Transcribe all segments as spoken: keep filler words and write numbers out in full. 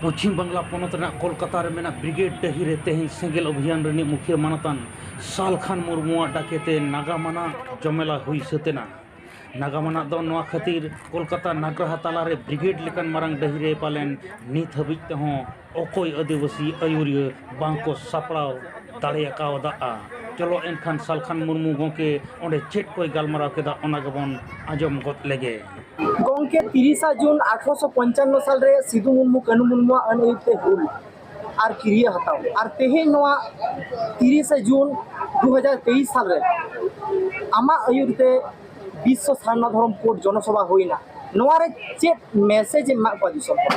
ᱯᱚᱪᱷᱤᱢ ᱵᱟᱝᱞᱟ ᱯᱚᱱᱚᱛ ᱨᱮᱱᱟᱜ ᱠᱳᱞᱠᱟᱛᱟ ᱨᱮ ᱢᱮᱱᱟᱜ ᱵᱨᱤᱜᱮᱰ ᱰᱟᱹᱦᱤ ᱨᱮ ᱛᱮᱦᱮᱧ ᱥᱮᱸᱜᱮᱞ ᱚᱵᱷᱤᱭᱟᱱ ᱨᱤᱱᱤᱡ ᱢᱩᱠᱷᱤᱭᱟᱹ ᱢᱟᱱᱚᱛᱟᱱ ᱥᱟᱞᱠᱷᱟᱱ ᱢᱩᱨᱢᱩᱣᱟᱜ ᱰᱟᱠᱮᱛᱮ ᱱᱟᱜᱟᱢᱟᱱᱟᱜ ᱡᱚᱢᱮᱞᱟ ᱦᱩᱭ ᱥᱟᱹᱛ ᱮᱱᱟ᱾ ᱱᱟᱜᱟᱢᱟᱱᱟᱜ ᱫᱚ ᱱᱚᱣᱟ ᱠᱷᱟᱹᱛᱤᱨ ᱠᱳᱞᱠᱟᱛᱟ ᱱᱟᱜᱽᱨᱟᱦᱟ ᱛᱟᱞᱟᱨᱮ ᱵᱨᱤᱜᱮᱰ ᱞᱮᱠᱟᱱ ᱢᱟᱨᱟᱝ ᱰᱟᱹᱦᱤ ᱨᱮ ᱯᱟᱞᱮᱱ ᱱᱤᱛ ᱦᱟᱹᱵᱤᱡ ᱛᱮᱦᱚᱸ ᱚᱠᱚᱭ ᱟᱹᱫᱤᱵᱟᱹᱥᱤ ᱟᱹᱭᱩᱨᱤᱭᱟᱹ ᱵᱟᱝ ᱠᱚ ᱥᱟᱯᱲᱟᱣ ᱫᱟᱲᱮ ᱟᱠᱟᱣᱫᱟ᱾ ᱪᱚᱞᱚ ᱮᱱᱠᱷᱟᱱ ᱥᱟᱞᱠᱷᱟᱱ ᱢᱩᱨᱢᱩ ᱜᱚᱢᱠᱮ ᱚᱸᱰᱮ ᱪᱮᱫ ᱠᱚᱭ ᱜᱟᱞᱢᱟᱨᱟᱣ ᱠᱮᱫᱟ, ᱚᱱᱟ ᱜᱮᱵᱚᱱ ᱟᱸᱡᱚᱢ ᱜᱚᱫ ᱞᱮᱜᱮ᱾ ᱜᱚᱢᱠᱮ, ᱛᱤᱨᱤᱥᱟ ᱡᱩᱱ ᱟᱴᱷᱨᱚᱥᱚ ᱯᱚᱧᱪᱟᱱᱱᱚ ᱥᱟᱞᱨᱮ ᱥᱤᱫᱩ ᱢᱩᱨᱢᱩ ᱠᱟᱹᱱᱩ ᱢᱩᱨᱢᱩᱣᱟᱜ ᱟᱹᱱ ᱟᱹᱭᱩᱨ ᱛᱮ ᱦᱩᱞ ᱟᱨ ᱠᱤᱨᱭᱟᱹ ᱦᱟᱛᱟᱣ, ᱟᱨ ᱛᱮᱦᱮᱧ ᱱᱚᱣᱟ ᱛᱤᱨᱤᱥᱟ ᱡᱩᱱ ᱫᱩ ᱦᱟᱡᱟᱨ ᱛᱮᱭᱤᱥ ᱥᱟᱞᱨᱮ ᱟᱢᱟᱜ ᱟᱹᱭᱩᱨ ᱛᱮ ᱵᱤᱥᱥᱚ ᱥᱟᱨᱱᱟ ᱫᱷᱚᱨᱚᱢ ᱠᱳᱰ ᱡᱚᱱᱚᱥᱚᱵᱷᱟ ᱦᱩᱭᱱᱟ᱾ ᱱᱚᱣᱟ ᱨᱮ ᱪᱮᱫ ᱢᱮᱥᱮᱡᱽ ᱮᱢ ᱮᱢᱟᱜ ᱠᱚᱣᱟ ᱫᱤᱥᱚᱢ ᱦᱚᱲ?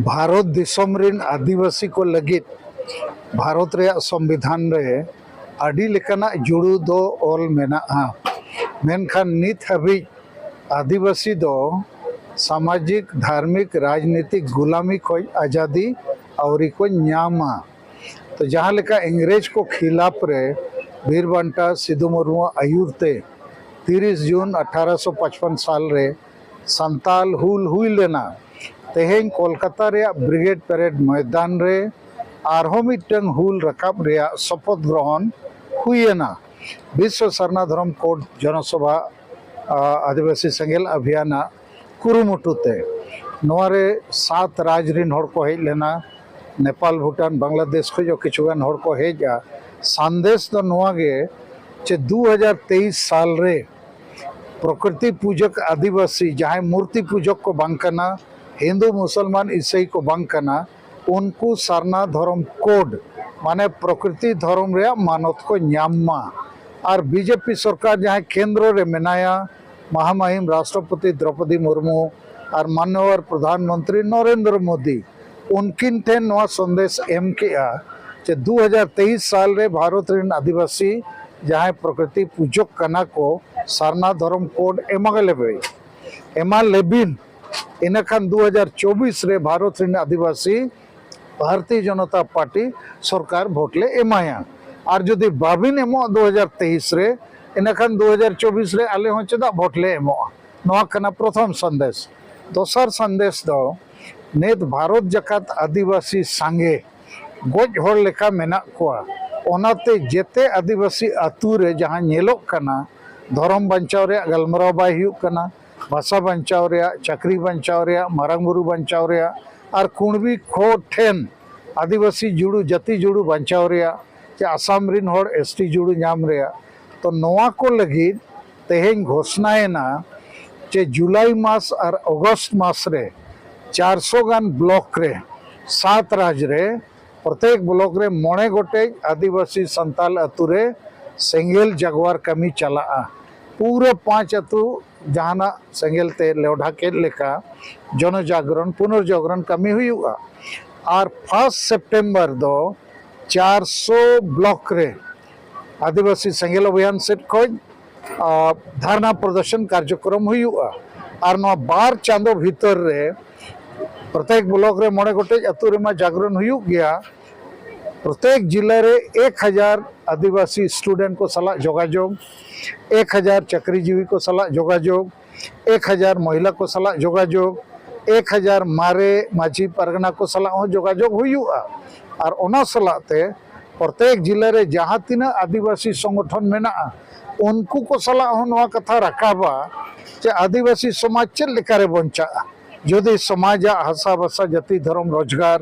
ᱵᱷᱟᱨᱚᱛ ᱫᱤᱥᱚᱢ ᱨᱤᱱ ᱟᱹᱫᱤᱵᱟᱹᱥᱤ ᱠᱚ ᱞᱟᱹᱜᱤᱫ ᱵᱷᱟᱨᱚᱛ ᱨᱮᱭᱟᱜ ᱥᱚᱝᱵᱤᱫᱷᱟᱱ ᱨᱮ ᱟᱹᱰᱤ ᱞᱮᱠᱟᱱᱟᱜ ᱡᱩᱲᱩ ᱫᱚ ᱚᱞ ᱢᱮᱱᱟᱜᱼᱟ, ᱢᱮᱱᱠᱷᱟᱱ ᱱᱤᱛ ᱦᱟᱹᱵᱤᱡ ᱟᱹᱫᱤᱵᱟᱹᱥᱤ ᱫᱚ ᱥᱟᱢᱟᱡᱤᱠ, ᱫᱷᱟᱨᱢᱤᱠ, ᱨᱟᱡᱽᱱᱤᱛᱤᱠ ᱜᱩᱞᱟᱢᱤ ᱠᱷᱚᱱ ᱟᱡᱟᱫᱤ ᱟᱹᱣᱨᱤ ᱠᱚ ᱧᱟᱢᱟ᱾ ᱛᱚ ᱡᱟᱦᱟᱸ ᱞᱮᱠᱟ ᱤᱝᱨᱮᱡᱽ ᱠᱚ ᱠᱷᱤᱞᱟᱯ ᱨᱮ ᱵᱤᱨ ᱵᱟᱱᱴᱟ ᱥᱤᱫᱩ ᱢᱩᱨᱢᱩᱣᱟᱜ ᱟᱹᱭᱩᱨ ᱛᱮ ᱛᱤᱨᱤᱥ ᱡᱩᱱ ᱟᱴᱷᱟᱨᱚᱥᱚ ᱯᱟᱸᱪᱯᱟᱱ ᱥᱟᱞ ᱨᱮ ᱥᱟᱱᱛᱟᱞ ᱦᱩᱞ ᱦᱩᱭ ᱞᱮᱱᱟ, ᱛᱮᱦᱮᱧ ᱠᱳᱞᱠᱟᱛᱟ ᱨᱮᱭᱟᱜ ᱵᱨᱤᱜᱮᱰ ᱯᱮᱨᱮᱰ ᱢᱚᱭᱫᱟᱱ ᱨᱮ ᱟᱨᱦᱚᱸ ᱢᱤᱫᱴᱟᱝ ᱦᱩᱞ ᱨᱟᱠᱟᱵ ᱨᱮᱭᱟᱜ ᱥᱚᱯᱚᱛ ᱜᱨᱚᱦᱚᱱ ᱦᱩᱭᱮᱱᱟ᱾ ᱵᱤᱥᱥᱚ ᱥᱟᱨᱱᱟ ᱫᱷᱚᱨᱚᱢ ᱠᱳᱰ ᱡᱚᱱᱚᱥᱚᱵᱷᱟ, ᱟ, ᱟᱹᱫᱤᱵᱟᱹᱥᱤ ᱥᱮᱸᱜᱮᱞ ᱚᱵᱷᱤᱭᱟᱱᱟᱜ ᱠᱩᱨᱩᱢᱩᱴᱩ ᱛᱮ᱾ ᱱᱚᱣᱟ ᱨᱮ ᱥᱟᱛ ᱨᱟᱡᱽ ᱨᱤᱱ ᱦᱚᱲ ᱠᱚ ᱦᱮᱡ ᱞᱮᱱᱟ, ᱱᱮᱯᱟᱞ, ᱵᱷᱩᱴᱟᱱ, ᱵᱟᱝᱞᱟᱫᱮᱥ ᱠᱷᱚᱱ ᱦᱚᱸ ᱠᱤᱪᱷᱩ ᱜᱟᱱ ᱦᱚᱲ ᱠᱚ ᱦᱮᱡᱼᱟ᱾ ᱥᱟᱸᱫᱮᱥ ᱫᱚ ᱱᱚᱣᱟ ᱜᱮ ᱡᱮ ᱫᱩ ᱦᱟᱡᱟᱨ ᱛᱮᱭᱤᱥ ᱥᱟᱞ ᱨᱮ ᱯᱨᱚᱠᱨᱤᱛᱤ ᱯᱩᱡᱚᱠ ᱟᱹᱫᱤᱵᱟᱹᱥᱤ, ᱡᱟᱦᱟᱸᱭ ᱢᱩᱨᱛᱤ ᱯᱩᱡᱚᱠ ᱠᱚ ᱵᱟᱝ ᱠᱟᱱᱟ, ᱦᱤᱱᱫᱩ, ᱢᱩᱥᱚᱞᱢᱟᱱ, ᱤᱥᱟᱹᱭ ᱠᱚ ᱵᱟᱝ ᱠᱟᱱᱟ, ᱩᱱᱠᱩ ᱥᱟᱨᱱᱟ ᱫᱷᱚᱨᱚᱢ ᱠᱳᱰ, ᱢᱟᱱᱮ ᱯᱨᱚᱠᱨᱤᱛᱤ ᱫᱷᱚᱨᱚᱢ ᱨᱮᱭᱟᱜ ᱢᱟᱱᱚᱛ ᱠᱚ ᱧᱟᱢ ᱢᱟ᱾ ᱟᱨ ᱵᱤᱡᱮᱯᱤ ᱥᱚᱨᱠᱟᱨ ᱡᱟᱦᱟᱸᱭ ᱠᱮᱱᱫᱨᱚ ᱨᱮ ᱢᱮᱱᱟᱭᱟ, ᱢᱟᱦᱟᱢᱟᱦᱤᱢ ᱨᱟᱥᱴᱨᱚᱯᱚᱛᱤ ᱫᱨᱚᱯᱚᱫᱤ ᱢᱩᱨᱢᱩ ᱟᱨ ᱢᱟᱱᱱᱚᱣᱚᱨ ᱯᱨᱚᱫᱷᱟᱱ ᱢᱚᱱᱛᱨᱤ ᱱᱚᱨᱮᱱᱫᱨᱚ ᱢᱳᱫᱤ, ᱩᱱᱠᱤᱱ ᱴᱷᱮᱱ ᱱᱚᱣᱟ ᱥᱚᱱᱫᱮᱥ ᱮᱢ ᱠᱮᱜᱼᱟ ᱡᱮ ᱫᱩ ᱦᱟᱡᱟᱨ ᱛᱮᱭᱤᱥ ᱥᱟᱞ ᱨᱮ ᱵᱷᱟᱨᱚᱛ ᱨᱮᱱ ᱟᱹᱫᱤᱵᱟᱹᱥᱤ ᱡᱟᱦᱟᱸᱭ ᱯᱨᱚᱠᱨᱤᱛᱤ ᱯᱩᱡᱚᱠ ᱠᱟᱱᱟ ᱠᱚ, ᱥᱟᱨᱱᱟ ᱫᱷᱚᱨᱚᱢ ᱠᱳᱰ ᱮᱢᱟ ᱞᱮᱯᱮ, ᱮᱢᱟ ᱞᱮᱵᱤᱱ᱾ ᱤᱱᱟᱹᱠᱷᱟᱱ ᱫᱩ ᱦᱟᱡᱟᱨ ᱪᱚᱵᱵᱤᱥ ᱨᱮ ᱵᱷᱟᱨᱚᱛ ᱨᱮᱱ ᱟᱹᱫᱤᱵᱟᱹᱥᱤ ᱵᱷᱟᱨᱚᱛᱤᱭᱚ ᱡᱚᱱᱚᱛᱟ ᱯᱟᱨᱴᱤ ᱥᱚᱨᱠᱟᱨ ᱵᱷᱳᱴ ᱞᱮ ᱮᱢᱟᱭᱟ᱾ ᱟᱨ ᱡᱩᱫᱤ ᱵᱟᱵᱤᱱ ᱮᱢᱚᱜᱼᱟ ᱫᱩ ᱦᱟᱡᱟᱨ ᱛᱮᱭᱤᱥ ᱨᱮ, ᱤᱱᱟᱹᱠᱷᱟᱱ ᱫᱩ ᱦᱟᱡᱟᱨ ᱪᱚᱵᱵᱤᱥ ᱨᱮ ᱟᱞᱮ ᱦᱚᱸ ᱪᱮᱫᱟᱜ ᱵᱷᱳᱴ ᱞᱮ ᱮᱢᱚᱜᱼᱟ? ᱱᱚᱣᱟ ᱠᱟᱱᱟ ᱯᱨᱚᱛᱷᱚᱢ ᱥᱟᱸᱫᱮᱥ᱾ ᱫᱚᱥᱟᱨ ᱥᱟᱸᱫᱮᱥ ᱫᱚ ᱱᱤᱛ ᱵᱷᱟᱨᱚᱛ ᱡᱟᱠᱟᱛ ᱟᱹᱫᱤᱵᱟᱹᱥᱤ ᱥᱟᱸᱜᱮ ᱜᱚᱡ ᱦᱚᱲ ᱞᱮᱠᱟ ᱢᱮᱱᱟᱜ ᱠᱚᱣᱟ᱾ ᱚᱱᱟᱛᱮ ᱡᱮᱛᱮ ᱟᱹᱫᱤᱵᱟᱹᱥᱤ ᱟᱹᱛᱩ ᱨᱮ ᱡᱟᱦᱟᱸ ᱧᱮᱞᱚᱜ ᱠᱟᱱᱟ, ᱫᱷᱚᱨᱚᱢ ᱵᱟᱧᱪᱟᱣ ᱨᱮᱭᱟᱜ ᱜᱟᱞᱢᱟᱨᱟᱣ ᱵᱟᱭ ᱦᱩᱭᱩᱜ ᱠᱟᱱᱟ, ᱵᱷᱟᱥᱟ ᱵᱟᱧᱪᱟᱣ ᱨᱮᱭᱟᱜ, ᱪᱟᱹᱠᱨᱤ ᱵᱟᱧᱪᱟᱣ ᱨᱮᱭᱟᱜ, ᱢᱟᱨᱟᱝ ᱵᱩᱨᱩ ᱵᱟᱧᱪᱟᱣ ᱨᱮᱭᱟᱜ, ᱟᱨ ᱠᱩᱬᱵᱤ ᱠᱚ ᱴᱷᱮᱱ ᱟᱹᱫᱤᱵᱟᱹᱥᱤ ᱡᱩᱲᱩ, ᱡᱟᱹᱛᱤ ᱡᱩᱲᱩ ᱵᱟᱧᱪᱟᱣ ᱨᱮᱭᱟᱜ, ᱪᱮ ᱟᱥᱟᱢ ᱨᱤᱱ ᱦᱚᱲ ᱮᱥ ᱴᱤ ᱡᱩᱲᱩ ᱧᱟᱢ ᱨᱮᱭᱟᱜ᱾ ᱛᱚ ᱱᱚᱣᱟ ᱠᱚ ᱞᱟᱹᱜᱤᱫ ᱛᱮᱦᱮᱧ ᱜᱷᱳᱥᱱᱟᱭᱮᱱᱟ ᱡᱮ ᱡᱩᱞᱟᱭ ᱢᱟᱥ ᱟᱨ ᱚᱜᱚᱥᱴ ᱢᱟᱥ ᱨᱮ ᱪᱟᱨᱥᱚ ᱜᱟᱱ ᱵᱞᱚᱠ ᱨᱮ, ᱥᱟᱛ ᱨᱟᱡᱽ ᱨᱮ, ᱯᱨᱚᱛᱮᱠ ᱵᱞᱚᱠ ᱨᱮ ᱢᱚᱬᱮ ᱜᱚᱴᱮᱡ ᱟᱹᱫᱤᱵᱟᱹᱥᱤ ᱥᱟᱱᱛᱟᱞ ᱟᱹᱛᱩ ᱨᱮ ᱥᱮᱸᱜᱮᱞ ᱡᱟᱜᱣᱟᱨ ᱠᱟᱹᱢᱤ ᱪᱟᱞᱟᱜᱼᱟ᱾ ᱯᱩᱨᱟᱹ ᱯᱟᱸᱪ ᱟᱹᱛᱩ ᱡᱟᱦᱟᱱᱟᱜ ᱥᱮᱸᱜᱮᱞ ᱛᱮ ᱞᱮᱣᱰᱷᱟ ᱠᱮᱫ ᱞᱮᱠᱟ ᱡᱚᱱᱚᱡᱟᱜᱨᱚᱱ, ᱯᱩᱱᱚᱨᱡᱟᱜᱨᱚᱱ ᱠᱟᱹᱢᱤ ᱦᱩᱭᱩᱜᱼᱟ᱾ ᱟᱨ ᱯᱷᱟᱥᱴ ᱥᱮᱯᱴᱮᱢᱵᱚᱨ ᱫᱚ ᱪᱟᱨᱥᱚ ᱵᱞᱚᱠ ᱨᱮ ᱟᱹᱫᱤᱵᱟᱹᱥᱤ ᱥᱮᱸᱜᱮᱞ ᱚᱵᱷᱤᱭᱟᱱ ᱥᱮᱫ ᱠᱷᱚᱱ, ᱟ, ᱫᱷᱟᱨᱱᱟ ᱯᱨᱚᱫᱚᱨᱥᱚᱱ ᱠᱟᱨᱡᱚᱠᱨᱚᱢ ᱦᱩᱭᱩᱜᱼᱟ᱾ ᱟᱨ ᱱᱚᱣᱟ ᱵᱟᱨ ᱪᱟᱸᱫᱚ ᱵᱷᱤᱛᱟᱹᱨ ᱨᱮ ᱯᱨᱚᱛᱮᱠ ᱵᱞᱚᱠ ᱨᱮ ᱢᱚᱬᱮ ᱜᱚᱴᱮᱡ ᱟᱹᱛᱩ ᱨᱮᱢᱟ ᱡᱟᱜᱽᱨᱚᱱ ᱦᱩᱭᱩᱜ ᱜᱮᱭᱟ᱾ ᱯᱨᱚᱛᱮᱠ ᱡᱤᱞᱟᱹ ᱨᱮ ᱮᱠ ᱦᱟᱡᱟᱨ ᱟᱹᱫᱤᱵᱟᱹᱥᱤ ᱥᱴᱩᱰᱮᱱᱴ ᱠᱚ ᱥᱟᱞᱟᱜ ᱡᱳᱜᱟᱡᱳᱜᱽ, ᱮᱠ ᱦᱟᱡᱟᱨ ᱪᱟᱹᱠᱨᱤᱡᱤᱵᱤ ᱠᱚ ᱥᱟᱞᱟᱜ ᱡᱳᱜᱟᱡᱳᱜᱽ, ᱮᱠ ᱦᱟᱡᱟᱨ ᱢᱚᱦᱤᱞᱟ ᱠᱚ ᱥᱟᱞᱟᱜ ᱡᱳᱜᱟᱡᱳᱜᱽ, ᱮᱠ ᱦᱟᱡᱟᱨ ᱢᱟᱨᱮ ᱢᱟᱹᱡᱷᱤ ᱯᱟᱨᱜᱟᱱᱟ ᱠᱚ ᱥᱟᱞᱟᱜ ᱦᱚᱸ ᱡᱳᱜᱟᱡᱳᱜᱽ ᱦᱩᱭᱩᱜᱼᱟ᱾ ᱟᱨ ᱚᱱᱟ ᱥᱟᱞᱟᱜ ᱛᱮ ᱯᱨᱚᱛᱮᱠ ᱡᱤᱞᱟᱹ ᱨᱮ ᱡᱟᱦᱟᱸ ᱛᱤᱱᱟᱹᱜ ᱟᱹᱫᱤᱵᱟᱹᱥᱤ ᱥᱚᱝᱜᱚᱴᱷᱚᱱ ᱢᱮᱱᱟᱜᱼᱟ, ᱩᱱᱠᱩ ᱠᱚ ᱥᱟᱞᱟᱜ ᱦᱚᱸ ᱱᱚᱣᱟ ᱠᱟᱛᱷᱟ ᱨᱟᱠᱟᱵᱟ ᱡᱮ ᱟᱹᱫᱤᱵᱟᱹᱥᱤ ᱥᱚᱢᱟᱡᱽ ᱪᱮᱫ ᱞᱮᱠᱟᱨᱮ ᱵᱚᱧᱪᱟᱜᱼᱟ᱾ ᱡᱩᱫᱤ ᱥᱚᱢᱟᱡᱟᱜ ᱦᱟᱥᱟ ᱵᱷᱟᱥᱟ, ᱡᱟᱹᱛᱤ, ᱫᱷᱚᱨᱚᱢ, ᱨᱳᱡᱽᱜᱟᱨ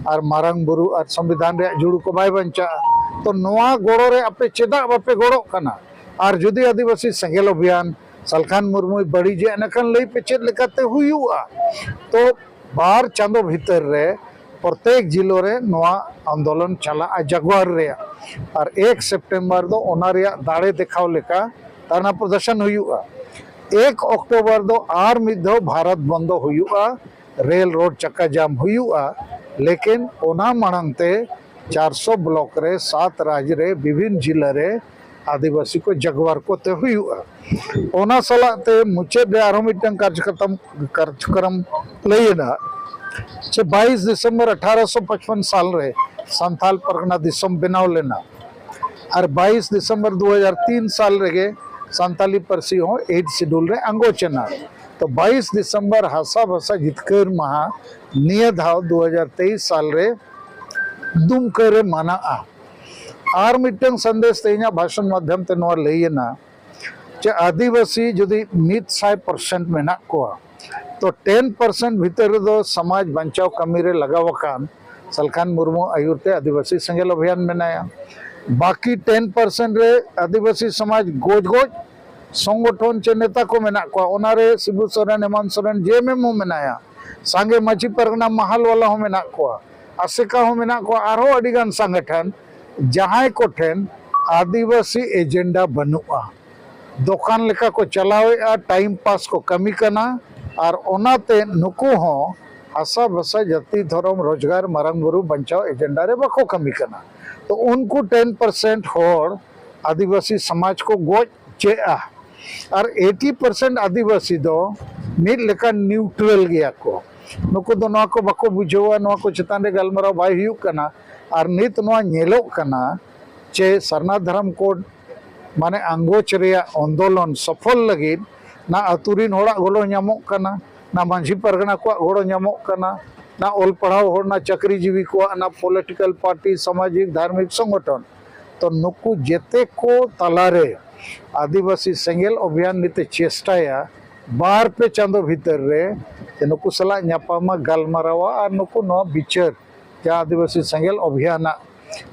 ᱟᱨ ᱢᱟᱨᱟᱝ ᱵᱩᱨᱩ ᱟᱨ ᱥᱚᱝᱵᱤᱫᱷᱟᱱ ᱨᱮᱭᱟᱜ ᱡᱩᱲᱩ ᱠᱚ ᱵᱟᱭ ᱵᱟᱧᱪᱟᱜᱼᱟ, ᱛᱚ ᱱᱚᱣᱟ ᱜᱚᱲᱚ ᱨᱮ ᱟᱯᱮ ᱪᱮᱫᱟᱜ ᱵᱟᱯᱮ ᱜᱚᱲᱚᱜ ᱠᱟᱱᱟ? ᱟᱨ ᱡᱩᱫᱤ ᱟᱹᱫᱤᱵᱟᱹᱥᱤ ᱥᱮᱸᱜᱮᱞ ᱚᱵᱷᱤᱭᱟᱱ ᱥᱟᱞᱠᱷᱟᱱ ᱢᱩᱨᱢᱩᱭ ᱵᱟᱹᱲᱤᱡᱮᱫ, ᱮᱱᱠᱷᱟᱱ ᱞᱟᱹᱭ ᱯᱮ ᱪᱮᱫ ᱞᱮᱠᱟᱛᱮ ᱦᱩᱭᱩᱜᱼᱟ? ᱛᱚ ᱵᱟᱨ ᱪᱟᱸᱫᱚ ᱵᱷᱤᱛᱟᱹᱨ ᱨᱮ ᱯᱨᱚᱛᱮᱠ ᱡᱤᱞᱟᱹ ᱨᱮ ᱱᱚᱣᱟ ᱟᱱᱫᱳᱞᱚᱱ ᱪᱟᱞᱟᱜᱼᱟ ᱡᱟᱜᱣᱟᱨ ᱨᱮᱭᱟᱜ᱾ ᱟᱨ ᱮᱠ ᱥᱮᱯᱴᱮᱢᱵᱚᱨ ᱫᱚ ᱚᱱᱟ ᱨᱮᱭᱟᱜ ᱫᱟᱲᱮ ᱫᱮᱠᱷᱟᱣ ᱞᱮᱠᱟ ᱫᱷᱟᱨᱱᱟ ᱯᱨᱚᱫᱚᱨᱥᱚᱱ ᱦᱩᱭᱩᱜᱼᱟ᱾ ᱮᱠ ᱚᱠᱴᱳᱵᱚᱨ ᱫᱚ ᱟᱨ ᱢᱤᱫ ᱫᱷᱟᱣ ᱵᱷᱟᱨᱚᱛ ᱵᱚᱱᱫᱚ ᱦᱩᱭᱩᱜᱼᱟ, ᱨᱮᱞ ᱨᱳᱰ ᱪᱟᱠᱟ ᱡᱟᱢ ᱦᱩᱭᱩᱜᱼᱟ᱾ ᱞᱮᱠᱤᱱ ᱚᱱᱟ ᱢᱟᱲᱟᱝ ᱛᱮ ᱪᱟᱨᱥᱚ ᱵᱞᱚᱠ ᱨᱮ, ᱥᱟᱛ ᱨᱟᱡᱽ ᱨᱮ, ᱵᱤᱵᱷᱤᱱ ᱡᱤᱞᱟᱹ ᱨᱮ ᱟᱹᱫᱤᱵᱟᱹᱥᱤ ᱠᱚ ᱡᱟᱜᱣᱟᱨ ᱠᱚᱛᱮ ᱦᱩᱭᱩᱜᱼᱟ᱾ ᱚᱱᱟ ᱥᱟᱞᱟᱜ ᱛᱮ ᱢᱩᱪᱟᱹᱫ ᱨᱮ ᱟᱨᱦᱚᱸ ᱢᱤᱫᱴᱟᱝ ᱠᱟᱨᱡᱚᱠᱨᱚᱢ, ᱠᱟᱨᱡᱚᱠᱨᱚᱢ ᱞᱟᱹᱭ ᱮᱱᱟ ᱡᱮ ᱵᱟᱭᱤᱥ ᱰᱤᱥᱮᱢᱵᱚᱨ ᱟᱴᱷᱟᱨᱚᱥᱚ ᱯᱟᱸᱪᱯᱚᱱ ᱥᱟᱞ ᱨᱮ ᱥᱟᱱᱛᱟᱞ ᱯᱟᱨᱜᱟᱱᱟ ᱫᱤᱥᱚᱢ ᱵᱮᱱᱟᱣ ᱞᱮᱱᱟ᱾ ᱟᱨ ᱵᱟᱭᱤᱥ ᱰᱤᱥᱮᱢᱵᱚᱨ ᱫᱩ ᱦᱟᱡᱟᱨ ᱛᱤᱱ ᱥᱟᱞ ᱨᱮᱜᱮ ᱥᱟᱱᱛᱟᱞᱤ ᱯᱟᱹᱨᱥᱤ ᱦᱚᱸ ᱮᱭᱤᱴ ᱥᱤᱰᱩᱞ ᱨᱮ ᱟᱸᱜᱚᱪ ᱮᱱᱟ᱾ ᱛᱚ ᱵᱟᱭᱤᱥ ᱰᱤᱥᱮᱢᱵᱚᱨ ᱦᱟᱥᱟ ᱵᱷᱟᱥᱟ ᱡᱤᱛᱠᱟᱹᱨ ᱢᱟᱦᱟ ᱱᱤᱭᱟᱹ ᱫᱷᱟᱣ ᱫᱩ ᱦᱟᱡᱟᱨ ᱛᱮᱭᱤᱥ ᱥᱟᱞ ᱨᱮ ᱫᱩᱢᱠᱟᱹ ᱨᱮ ᱢᱟᱱᱟᱜᱼᱟ᱾ ᱟᱨ ᱢᱤᱫᱴᱟᱝ ᱥᱟᱸᱫᱮᱥ ᱛᱮᱦᱮᱧᱟᱜ ᱵᱷᱟᱥᱚᱱ ᱢᱟᱫᱽᱫᱷᱚᱢ ᱛᱮ ᱱᱚᱣᱟ ᱞᱟᱹᱭ ᱮᱱᱟ ᱡᱮ ᱟᱹᱫᱤᱵᱟᱹᱥᱤ ᱡᱩᱫᱤ ᱢᱤᱫ ᱥᱟᱭ ᱯᱟᱨᱥᱮᱱᱴ ᱢᱮᱱᱟᱜ ᱠᱚᱣᱟ, ᱛᱚ ᱴᱮᱱ ᱯᱟᱨᱥᱮᱱᱴ ᱵᱷᱤᱛᱟᱹᱨ ᱨᱮᱫᱚ ᱥᱚᱢᱟᱡᱽ ᱵᱟᱧᱪᱟᱣ ᱠᱟᱹᱢᱤ ᱨᱮ ᱞᱟᱜᱟᱣ ᱟᱠᱟᱱ ᱥᱟᱞᱠᱷᱟᱱ ᱢᱩᱨᱢᱩ ᱟᱹᱭᱩᱨ ᱛᱮ ᱟᱹᱫᱤᱵᱟᱹᱥᱤ ᱥᱮᱸᱜᱮᱞ ᱚᱵᱷᱤᱭᱟᱱ ᱢᱮᱱᱟᱭᱟ᱾ ᱵᱟᱹᱠᱤ ᱴᱮᱱ ᱯᱟᱨᱥᱮᱱᱴ ᱨᱮ ᱟᱹᱫᱤᱵᱟᱹᱥᱤ ᱥᱚᱢᱟᱡᱽ ᱜᱚᱡ ᱜᱚᱡ ᱥᱚᱝᱜᱚᱴᱷᱚᱱ ᱪᱮ ᱱᱮᱛᱟ ᱠᱚ ᱢᱮᱱᱟᱜ ᱠᱚᱣᱟ, ᱚᱱᱟᱨᱮ ᱥᱤᱵᱩ ᱥᱚᱨᱮᱱ, ᱦᱮᱢᱟᱱᱛ ᱥᱚᱨᱮᱱ, ᱡᱮ ᱮᱢ ᱮᱢ ᱦᱚᱸ ᱢᱮᱱᱟᱭᱟ, ᱥᱟᱸᱜᱮ ᱢᱟᱹᱡᱷᱤ ᱯᱟᱨᱜᱟᱱᱟ ᱢᱟᱦᱟᱞ ᱣᱟᱞᱟ ᱦᱚᱸ ᱢᱮᱱᱟᱜ ᱠᱚᱣᱟ, ᱟᱥᱮᱠᱟ ᱦᱚᱸ ᱢᱮᱱᱟᱜ ᱠᱚᱣᱟ, ᱟᱨᱦᱚᱸ ᱟᱹᱰᱤᱜᱟᱱ ᱥᱚᱝᱜᱚᱴᱷᱚᱱ, ᱡᱟᱦᱟᱸᱭ ᱠᱚᱴᱷᱮᱱ ᱟᱹᱫᱤᱵᱟᱹᱥᱤ ᱮᱡᱮᱱᱰᱟ ᱵᱟᱹᱱᱩᱜᱼᱟ᱾ ᱫᱚᱠᱟᱱ ᱞᱮᱠᱟ ᱠᱚ ᱪᱟᱞᱟᱣᱮᱫᱼᱟ, ᱴᱟᱭᱤᱢ ᱯᱟᱥ ᱠᱚ ᱠᱟᱹᱢᱤ ᱠᱟᱱᱟ, ᱟᱨ ᱚᱱᱟᱛᱮ ᱱᱩᱠᱩ ᱦᱚᱸ ᱦᱟᱥᱟ ᱵᱷᱟᱥᱟ ᱡᱟᱹᱛᱤ ᱫᱷᱚᱨᱚᱢ ᱨᱳᱡᱽᱜᱟᱨ ᱢᱟᱨᱟᱝ ᱵᱩᱨᱩ ᱵᱟᱧᱪᱟᱣ ᱮᱡᱮᱱᱰᱟ ᱨᱮ ᱵᱟᱠᱚ ᱠᱟᱹᱢᱤ ᱠᱟᱱᱟ᱾ ᱛᱚ ᱩᱱᱠᱩ ᱴᱮᱱ ᱯᱟᱨᱥᱮᱱᱴ ᱦᱚᱲ ᱟᱹᱫᱤᱵᱟᱹᱥᱤ ᱥᱚᱢᱟᱡᱽ ᱠᱚ ᱜᱚᱡ ᱪᱮᱫᱼᱟ, ᱟᱨ ᱮᱭᱤᱴᱤ ᱯᱟᱨᱥᱮᱱᱴ ᱟᱹᱫᱤᱵᱟᱹᱥᱤ ᱫᱚ ᱢᱤᱫ ᱞᱮᱠᱟᱱ ᱱᱤᱭᱩᱴᱨᱟᱞ ᱜᱮᱭᱟ ᱠᱚ᱾ ᱱᱩᱠᱩ ᱫᱚ ᱱᱚᱣᱟ ᱠᱚ ᱵᱟᱠᱚ ᱵᱩᱡᱷᱟᱹᱣᱟ, ᱱᱚᱣᱟ ᱠᱚ ᱪᱮᱛᱟᱱ ᱨᱮ ᱜᱟᱞᱢᱟᱨᱟᱣ ᱵᱟᱭ ᱦᱩᱭᱩᱜ ᱠᱟᱱᱟ᱾ ᱟᱨ ᱱᱤᱛ ᱱᱚᱣᱟ ᱧᱮᱞᱚᱜ ᱠᱟᱱᱟ ᱡᱮ ᱥᱟᱨᱱᱟ ᱫᱷᱚᱨᱚᱢ ᱠᱳᱰ ᱢᱟᱱᱮ ᱟᱝᱜᱚᱪ ᱨᱮᱭᱟᱜ ᱟᱱᱫᱳᱞᱚᱱ ᱥᱚᱯᱷᱚᱞ ᱞᱟᱹᱜᱤᱫ ᱱᱟ ᱟᱹᱛᱩ ᱨᱤᱱ ᱦᱚᱲᱟᱜ ᱜᱚᱲᱚ ᱧᱟᱢᱚᱜ ᱠᱟᱱᱟ, ᱱᱟ ᱢᱟᱹᱡᱷᱤ ᱯᱟᱨᱜᱟᱱᱟ ᱠᱚᱣᱟᱜ ᱜᱚᱲᱚ ᱧᱟᱢᱚᱜ ᱠᱟᱱᱟ, ᱱᱟ ᱚᱞ ᱯᱟᱲᱦᱟᱣ ᱦᱚᱲ, ᱱᱟ ᱪᱟᱹᱠᱨᱤ ᱡᱤᱵᱤ ᱠᱚᱣᱟᱜ, ᱱᱟ ᱯᱚᱞᱤᱴᱤᱠᱟᱞ ᱯᱟᱨᱴᱤ, ᱥᱟᱢᱟᱡᱤᱠ ᱫᱷᱟᱨᱢᱤᱠ ᱥᱚᱝᱜᱚᱴᱷᱚᱱ᱾ ᱛᱚ ᱱᱩᱠᱩ ᱡᱮᱛᱮ ᱠᱚ ᱛᱟᱞᱟᱨᱮ ᱟᱹᱫᱤᱵᱟᱹᱥᱤ ᱥᱮᱸᱜᱮᱞ ᱚᱵᱷᱤᱭᱟᱱ ᱱᱤᱛᱮ ᱪᱮᱥᱴᱟᱭᱟ ᱵᱟᱨ ᱯᱮ ᱪᱟᱸᱫᱚ ᱵᱷᱤᱛᱟᱹᱨ ᱨᱮ ᱡᱮ ᱱᱩᱠᱩ ᱥᱟᱞᱟᱜ ᱧᱟᱯᱟᱢᱟ, ᱜᱟᱞᱢᱟᱨᱟᱣᱟ ᱟᱨ ᱱᱩᱠᱩ ᱱᱚᱣᱟ ᱵᱤᱪᱟᱹᱨ ᱡᱟᱦᱟᱸ ᱟᱹᱫᱤᱵᱟᱹᱥᱤ ᱥᱮᱸᱜᱮᱞ ᱚᱵᱷᱤᱭᱟᱱᱟᱜ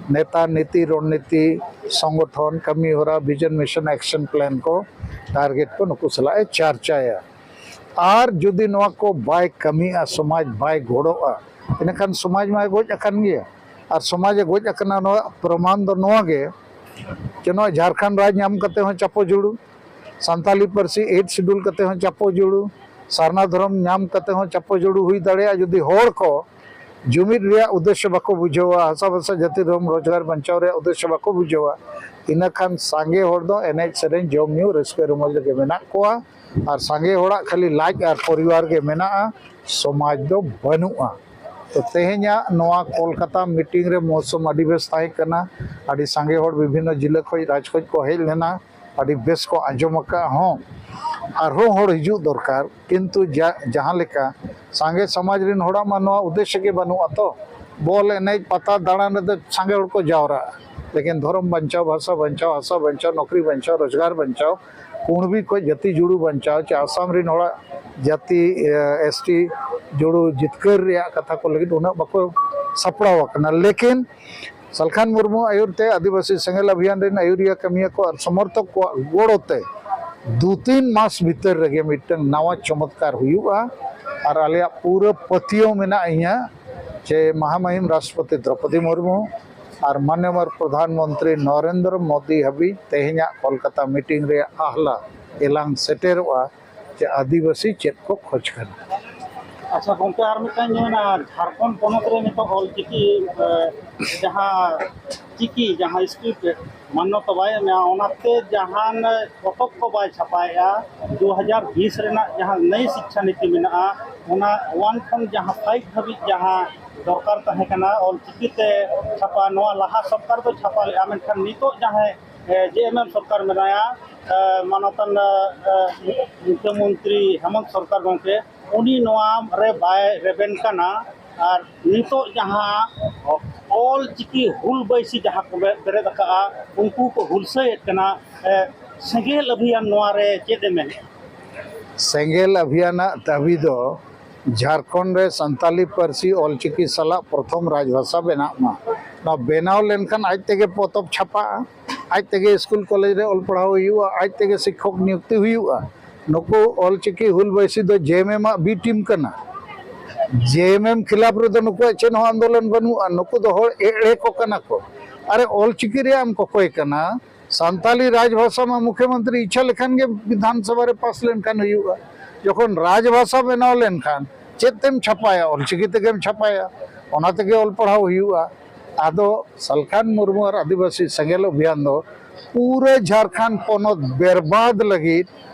ᱱᱮᱛᱟ, ᱱᱤᱛᱤ, ᱨᱚᱱᱱᱤᱛᱤ, ᱥᱚᱝᱜᱚᱴᱷᱚᱱ, ᱠᱟᱹᱢᱤ ᱦᱚᱨᱟ, ᱵᱷᱤᱡᱚᱱ, ᱢᱤᱥᱚᱱ, ᱮᱠᱥᱚᱱ ᱯᱞᱟᱱ ᱠᱚ, ᱴᱟᱨᱜᱮᱴ ᱠᱚ ᱱᱩᱠᱩ ᱥᱟᱞᱟᱜ ᱮ ᱪᱟᱨᱪᱟᱭᱟ᱾ ᱟᱨ ᱡᱩᱫᱤ ᱱᱚᱣᱟ ᱠᱚ ᱵᱟᱭ ᱠᱟᱹᱢᱤᱭᱟ, ᱥᱚᱢᱟᱡᱽ ᱵᱟᱭ ᱜᱚᱲᱚᱜᱼᱟ, ᱤᱱᱟᱹᱠᱷᱟᱱ ᱥᱚᱢᱟᱡᱽ ᱢᱟᱭ ᱜᱚᱡ ᱟᱠᱟᱱ ᱜᱮᱭᱟ᱾ ᱟᱨ ᱥᱚᱢᱟᱡᱽ ᱮ ᱜᱚᱡ ᱟᱠᱟᱱᱟ, ᱱᱚᱣᱟ ᱯᱨᱚᱢᱟᱱ ᱫᱚ ᱱᱚᱣᱟ ᱜᱮ ᱡᱮ ᱱᱚᱣᱟ ᱡᱷᱟᱲᱠᱷᱚᱸᱰ ᱨᱟᱡᱽ ᱧᱟᱢ ᱠᱟᱛᱮ ᱦᱚᱸ ᱪᱟᱯᱚ ᱡᱩᱲᱩ, ᱥᱟᱱᱛᱟᱞᱤ ᱯᱟᱹᱨᱥᱤ ᱮᱭᱤᱴ ᱥᱤᱰᱩᱞ ᱠᱟᱛᱮ ᱦᱚᱸ ᱪᱟᱯᱚ ᱡᱩᱲᱩ, ᱥᱟᱨᱱᱟ ᱫᱷᱚᱨᱚᱢ ᱧᱟᱢ ᱠᱟᱛᱮ ᱦᱚᱸ ᱪᱟᱯᱚ ᱡᱩᱲᱩ ᱦᱩᱭ ᱫᱟᱲᱮᱭᱟᱜᱼᱟ᱾ ᱡᱩᱫᱤ ᱦᱚᱲ ᱠᱚ ᱡᱩᱢᱤᱫ ᱨᱮᱭᱟᱜ ᱩᱫᱽᱫᱮᱥᱥᱚ ᱵᱟᱠᱚ ᱵᱩᱡᱷᱟᱹᱣᱟ, ᱦᱟᱥᱟ ᱵᱷᱟᱥᱟ ᱡᱟᱹᱛᱤ ᱫᱷᱚᱨᱚᱢ ᱨᱳᱡᱽᱜᱟᱨ ᱵᱟᱧᱪᱟᱣ ᱨᱮᱭᱟᱜ ᱩᱫᱽᱫᱮᱥᱥᱚ ᱵᱟᱠᱚ ᱵᱩᱡᱷᱟᱹᱣᱟ, ᱤᱱᱟᱹᱠᱷᱟᱱ ᱥᱟᱸᱜᱮ ᱦᱚᱲ ᱫᱚ ᱮᱱᱮᱡ ᱥᱮᱨᱮᱧ, ᱡᱚᱢ ᱧᱩ, ᱨᱟᱹᱥᱠᱟᱹ ᱨᱚᱢᱚᱡᱽ ᱨᱮᱜᱮ ᱢᱮᱱᱟᱜ ᱠᱚᱣᱟ᱾ ᱟᱨ ᱥᱟᱸᱜᱮ ᱦᱚᱲᱟᱜ ᱠᱷᱟᱹᱞᱤ ᱞᱟᱡ ᱟᱨ ᱯᱚᱨᱤᱵᱟᱨ ᱜᱮ ᱢᱮᱱᱟᱜᱼᱟ, ᱥᱚᱢᱟᱡᱽ ᱫᱚ ᱵᱟᱹᱱᱩᱜᱼᱟ᱾ ᱛᱚ ᱛᱮᱦᱮᱧᱟᱜ ᱱᱚᱣᱟ ᱠᱳᱞᱠᱟᱛᱟ ᱢᱤᱴᱤᱝ ᱨᱮ ᱢᱳᱣᱥᱩᱢ ᱟᱹᱰᱤ ᱵᱮᱥ ᱛᱟᱦᱮᱸ ᱠᱟᱱᱟ᱾ ᱟᱹᱰᱤ ᱥᱟᱸᱜᱮ ᱦᱚᱲ ᱵᱤᱵᱷᱤᱱᱱᱚ ᱡᱤᱞᱟᱹ ᱠᱷᱚᱱ, ᱨᱟᱡᱽ ᱠᱷᱚᱱ ᱠᱚ ᱦᱮᱡ ᱞᱮᱱᱟ, ᱟᱹᱰᱤ ᱵᱮᱥ ᱠᱚ ᱟᱸᱡᱚᱢ ᱟᱠᱟᱫ ᱦᱚᱸ᱾ ᱟᱨᱦᱚᱸ ᱦᱚᱲ ᱦᱤᱡᱩᱜ ᱫᱚᱨᱠᱟᱨ, ᱠᱤᱱᱛᱩ ᱡᱟ-, ᱡᱟᱦᱟᱸ ᱞᱮᱠᱟ ᱥᱟᱸᱜᱮ ᱥᱚᱢᱟᱡᱽ ᱨᱮᱱ ᱦᱚᱲᱟᱜ ᱢᱟ ᱱᱚᱣᱟ ᱩᱫᱽᱫᱮᱥᱥᱚ ᱜᱮ ᱵᱟᱹᱱᱩᱜᱼᱟ ᱛᱚ᱾ ᱵᱚᱞ ᱮᱱᱮᱡ, ᱯᱟᱛᱟ ᱫᱟᱬᱟᱱ ᱨᱮᱫᱚ ᱥᱟᱸᱜᱮ ᱦᱚᱲ ᱠᱚ ᱡᱟᱣᱨᱟᱜᱼᱟ, ᱞᱮᱠᱤᱱ ᱫᱷᱚᱨᱚᱢ ᱵᱟᱧᱪᱟᱣ, ᱵᱷᱟᱥᱟ ᱵᱟᱧᱪᱟᱣ, ᱦᱟᱥᱟ ᱵᱟᱧᱪᱟᱣ, ᱱᱚᱠᱨᱤ ᱵᱟᱧᱪᱟᱣ, ᱨᱳᱡᱽᱜᱟᱨ ᱵᱟᱧᱪᱟᱣ, ᱠᱩᱬᱵᱤ ᱠᱷᱚᱱ ᱡᱟᱹᱛᱤ ᱡᱩᱲᱩ ᱵᱟᱧᱪᱟᱣ, ᱪᱮ ᱟᱥᱟᱢ ᱨᱮᱱ ᱦᱚᱲᱟᱜ ᱡᱟᱹᱛᱤ, ᱮ, ᱮᱥ ᱴᱤ ᱡᱩᱲᱩ ᱡᱤᱛᱠᱟᱹᱨ ᱨᱮᱭᱟᱜ ᱠᱟᱛᱷᱟ ᱠᱚ ᱞᱟᱹᱜᱤᱫ ᱩᱱᱟᱹᱜ ᱵᱟᱠᱚ ᱥᱟᱯᱲᱟᱣ ᱟᱠᱟᱱᱟ᱾ ᱞᱮᱠᱤᱱ ᱥᱟᱞᱠᱷᱟᱱ ᱢᱩᱨᱢᱩ ᱟᱹᱭᱩᱨ ᱛᱮ ᱟᱹᱫᱤᱵᱟᱹᱥᱤ ᱥᱮᱸᱜᱮᱞ ᱚᱵᱷᱤᱭᱟᱱ ᱨᱮᱱ ᱟᱹᱭᱩᱨᱤᱭᱟᱹ ᱠᱟᱹᱢᱤᱭᱟᱹ ᱠᱚ ᱟᱨ ᱥᱚᱢᱚᱨᱛᱷᱚᱠ ᱠᱚᱣᱟᱜ ᱜᱚᱲᱚ ᱛᱮ ᱫᱩ ᱛᱤᱱ ᱢᱟᱥ ᱵᱷᱤᱛᱟᱹᱨ ᱨᱮᱜᱮ ᱢᱤᱫᱴᱟᱝ ᱱᱟᱣᱟ ᱪᱚᱢᱚᱛᱠᱟᱨ ᱦᱩᱭᱩᱜᱼᱟ᱾ ᱟᱨ ᱟᱞᱮᱭᱟᱜ ᱯᱩᱨᱟᱹ ᱯᱟᱹᱛᱭᱟᱹᱣ ᱢᱮᱱᱟᱜᱼᱟ ᱤᱧᱟᱹᱜ ᱡᱮ ᱢᱟᱦᱟᱢᱟᱦᱤᱢ ᱨᱟᱥᱴᱨᱚᱯᱚᱛᱤ ᱫᱨᱚᱯᱚᱫᱤ ᱢᱩᱨᱢᱩ ᱟᱨ ᱢᱟᱱᱭᱚᱵᱚᱨ ᱯᱨᱚᱫᱷᱟᱱ ᱢᱚᱱᱛᱨᱤ ᱱᱚᱨᱮᱱᱫᱨᱚ ᱢᱳᱫᱤ ᱦᱟᱹᱵᱤᱡ ᱛᱮᱦᱮᱧᱟᱜ ᱠᱳᱞᱠᱟᱛᱟ ᱢᱤᱴᱤᱝ ᱨᱮᱭᱟᱜ ᱟᱦᱞᱟ ᱮᱞᱟᱝ ᱥᱮᱴᱮᱨᱚᱜᱼᱟ ᱡᱮ ᱟᱹᱫᱤᱵᱟᱹᱥᱤ ᱪᱮᱫ ᱠᱚ ᱠᱷᱚᱡᱽ ᱠᱟᱱᱟ᱾ ᱟᱪᱪᱷᱟ ᱜᱚᱢᱠᱮ, ᱟᱨ ᱢᱤᱫᱴᱟᱝ ᱧᱮᱞ ᱢᱮᱱᱟᱜᱼᱟ, ᱡᱷᱟᱲᱠᱷᱚᱸᱰ ᱯᱚᱱᱚᱛ ᱨᱮ ᱱᱤᱛᱚᱜ ᱚᱞ ᱪᱤᱠᱤ, ᱮ, ᱡᱟᱦᱟᱸ ᱪᱤᱠᱤ ᱡᱟᱦᱟᱸ ᱥᱠᱨᱤᱯᱴ ᱢᱟᱱᱱᱚᱛᱟ ᱵᱟᱭ ᱮᱢᱟ, ᱚᱱᱟᱛᱮ ᱡᱟᱦᱟᱱ ᱯᱚᱛᱚᱵ ᱠᱚ ᱵᱟᱭ ᱪᱷᱟᱯᱟᱭᱮᱫᱼᱟ᱾ ᱫᱩ ᱦᱟᱡᱟᱨ ᱵᱤᱥ ᱨᱮᱱᱟᱜ ᱡᱟᱦᱟᱸ ᱱᱟᱭ ᱥᱤᱠᱠᱷᱟ ᱱᱤᱛᱤ ᱢᱮᱱᱟᱜᱼᱟ, ᱚᱱᱟ ᱚᱣᱟᱱ ᱠᱷᱚᱱ ᱡᱟᱦᱟᱸ ᱯᱷᱟᱭᱤᱵᱷ ᱫᱷᱟᱹᱵᱤᱡ ᱡᱟᱦᱟᱸ ᱫᱚᱨᱠᱟᱨ ᱛᱟᱦᱮᱸ ᱠᱟᱱᱟ ᱚᱞ ᱪᱤᱠᱤᱛᱮ ᱪᱷᱟᱯᱟ, ᱱᱚᱣᱟ ᱞᱟᱦᱟ ᱥᱚᱨᱠᱟᱨ ᱫᱚ ᱪᱷᱟᱯᱟ ᱞᱮᱫᱼᱟ, ᱢᱮᱱᱠᱷᱟᱱ ᱱᱤᱛᱚᱜ ᱡᱟᱦᱟᱸᱭ, ᱮ, ᱡᱮ ᱮᱢ ᱮᱢ ᱥᱚᱨᱠᱟᱨ ᱢᱮᱱᱟᱭᱟ, ᱮ, ᱢᱟᱱᱚᱛᱟᱱ, ᱮ, ᱢᱩᱠᱷᱭᱚᱢᱚᱱᱛᱨᱤ ᱦᱮᱢᱚᱱᱛ ᱥᱚᱨᱠᱟᱨ ᱜᱚᱢᱠᱮ, ᱩᱱᱤ ᱱᱚᱣᱟ ᱨᱮ ᱵᱟᱭ ᱨᱮᱵᱮᱱ ᱠᱟᱱᱟ᱾ ᱟᱨ ᱱᱤᱛᱚᱜ ᱡᱟᱦᱟᱸ ᱚᱞ ᱪᱤᱠᱤ ᱦᱩᱞ ᱵᱟᱹᱭᱥᱤ ᱡᱟᱦᱟᱸ ᱠᱚ ᱵᱮ-, ᱵᱮᱨᱮᱫ ᱟᱠᱟᱫᱼᱟ, ᱩᱱᱠᱩ ᱠᱚ ᱦᱩᱞᱥᱟᱹᱭᱮᱫ ᱠᱟᱱᱟ᱾ ᱮ, ᱥᱮᱸᱜᱮᱞ ᱚᱵᱷᱤᱭᱟᱱ ᱱᱚᱣᱟ ᱨᱮ ᱪᱮᱫ ᱮ ᱢᱮᱱᱮᱫᱼᱟ? ᱥᱮᱸᱜᱮᱞ ᱚᱵᱷᱤᱭᱟᱱᱟᱜ ᱫᱟᱹᱵᱤ ᱫᱚ ᱡᱷᱟᱲᱠᱷᱚᱸᱰ ᱨᱮ ᱥᱟᱱᱛᱟᱞᱤ ᱯᱟᱹᱨᱥᱤ ᱚᱞᱪᱤᱠᱤ ᱥᱟᱞᱟᱜ ᱯᱨᱚᱛᱷᱚᱢ ᱨᱟᱡᱽᱵᱷᱟᱥᱟ ᱵᱮᱱᱟᱜ ᱢᱟ᱾ ᱱᱚᱣᱟ ᱵᱮᱱᱟᱣ ᱞᱮᱱᱠᱷᱟᱱ ᱟᱡ ᱛᱮᱜᱮ ᱯᱚᱛᱚᱵ ᱪᱷᱟᱯᱟᱜᱼᱟ, ᱟᱡ ᱛᱮᱜᱮ ᱥᱠᱩᱞ ᱠᱚᱞᱮᱡᱽ ᱨᱮ ᱚᱞ ᱯᱟᱲᱦᱟᱣ ᱦᱩᱭᱩᱜᱼᱟ, ᱟᱡ ᱛᱮᱜᱮ ᱥᱤᱠᱠᱷᱚᱠ ᱱᱤᱭᱩᱠᱛᱤ ᱦᱩᱭᱩᱜᱼᱟ᱾ ᱱᱩᱠᱩ ᱚᱞᱪᱤᱠᱤ ᱦᱩᱞ ᱵᱟᱹᱭᱥᱤ ᱫᱚ ᱡᱮ ᱮᱢ ᱮᱢ ᱟᱜ B team ᱠᱟᱱᱟ᱾ ᱡᱮ ᱮᱢ ᱮᱢ ᱠᱷᱤᱞᱟᱯ ᱨᱮᱫᱚ ᱱᱩᱠᱩᱣᱟᱜ ᱪᱮᱫ ᱦᱚᱸ ᱟᱱᱫᱳᱞᱚᱱ ᱵᱟᱹᱱᱩᱜᱼᱟ᱾ ᱱᱩᱠᱩ ᱫᱚ ᱦᱚᱲ ᱮᱲᱮ ᱠᱚ ᱠᱟᱱᱟ ᱠᱚ᱾ ᱟᱨᱮ ᱚᱞᱪᱤᱠᱤ ᱨᱮᱭᱟᱜ ᱮᱢ ᱠᱚᱠᱚᱭ ᱠᱟᱱᱟ, ᱥᱟᱱᱛᱟᱞᱤ ᱨᱟᱡᱽᱵᱷᱟᱥᱟ ᱢᱟ ᱢᱩᱠᱷᱭᱚᱢᱚᱱᱛᱨᱤ ᱤᱪᱪᱷᱟ ᱞᱮᱠᱷᱟᱱ ᱜᱮ ᱵᱤᱫᱷᱟᱱ ᱥᱚᱵᱷᱟ ᱨᱮ ᱯᱟᱥ ᱞᱮᱱᱠᱷᱟᱱ ᱦᱩᱭᱩᱜᱼᱟ᱾ ᱡᱚᱠᱷᱚᱱ ᱨᱟᱡᱽᱵᱷᱟᱥᱟ ᱵᱮᱱᱟᱣ ᱞᱮᱱᱠᱷᱟᱱ ᱪᱮᱫ ᱛᱮᱢ ᱪᱷᱟᱯᱟᱭᱟ? ᱚᱞᱪᱤᱠᱤ ᱛᱮᱜᱮᱢ ᱪᱷᱟᱯᱟᱭᱟ, ᱚᱱᱟ ᱛᱮᱜᱮ ᱚᱞ ᱯᱟᱲᱦᱟᱣ ᱦᱩᱭᱩᱜᱼᱟ᱾ ᱟᱫᱚ ᱥᱟᱞᱠᱷᱟᱱ ᱢᱩᱨᱢᱩ ᱟᱨ ᱟᱹᱫᱤᱵᱟᱹᱥᱤ ᱥᱮᱸᱜᱮᱞ ᱚᱵᱷᱤᱭᱟᱱ ᱫᱚ ᱯᱩᱨᱟᱹ ᱡᱷᱟᱲᱠᱷᱚᱸᱰ ᱯᱚᱱᱚᱛ ᱵᱮᱨᱵᱟᱫ ᱞᱟᱹᱜᱤᱫ